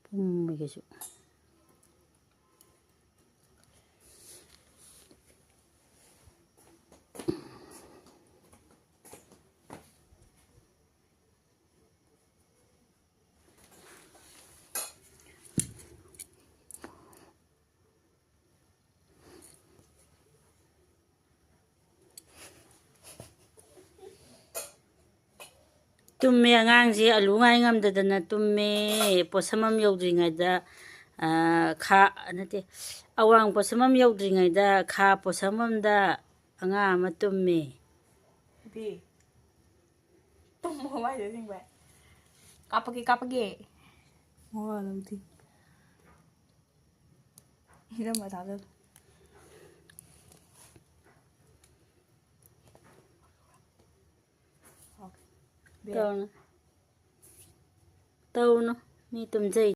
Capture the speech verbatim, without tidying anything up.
ꯄꯨꯝꯃꯒꯁꯨ꯫ ꯇꯨꯝꯃꯦ ꯑꯉꯥꯡꯁꯦ, ꯑꯂꯨ ꯉꯥꯏ ꯉꯝꯗꯗꯅ ꯇꯨꯝꯃꯦ꯫ ꯄꯣꯠꯁꯝꯃꯝ ꯌꯧꯗ꯭ꯔꯤꯉꯩꯗ, ꯑ, ꯈꯥ, ꯅꯠꯇꯦ, ꯑꯋꯥꯡ ꯄꯣꯠꯁꯝꯃꯝ ꯌꯧꯗ꯭ꯔꯤꯉꯩꯗ ꯈꯥ ꯄꯣꯠꯁꯝꯃꯝꯗ ꯑꯉꯥꯡ ꯑꯃ ꯇꯨꯝꯃꯦ꯫ ꯏꯕꯤ, ꯇꯨꯝꯃꯣ ꯍꯥꯏꯗꯣ ꯑꯁꯦꯡꯕꯩ꯫ ꯀꯥꯞꯄꯒꯦ, ꯀꯥꯞꯄꯒꯦ꯫ ꯃꯋꯥ ꯂꯧꯗꯦ꯫ ꯏꯅꯝꯃ ꯊꯥꯖꯜꯂꯨ꯫ ꯇꯧꯅꯨ꯫ ꯇꯧꯅꯨ꯫ ꯃꯤ ꯇꯨꯝꯖꯩ꯫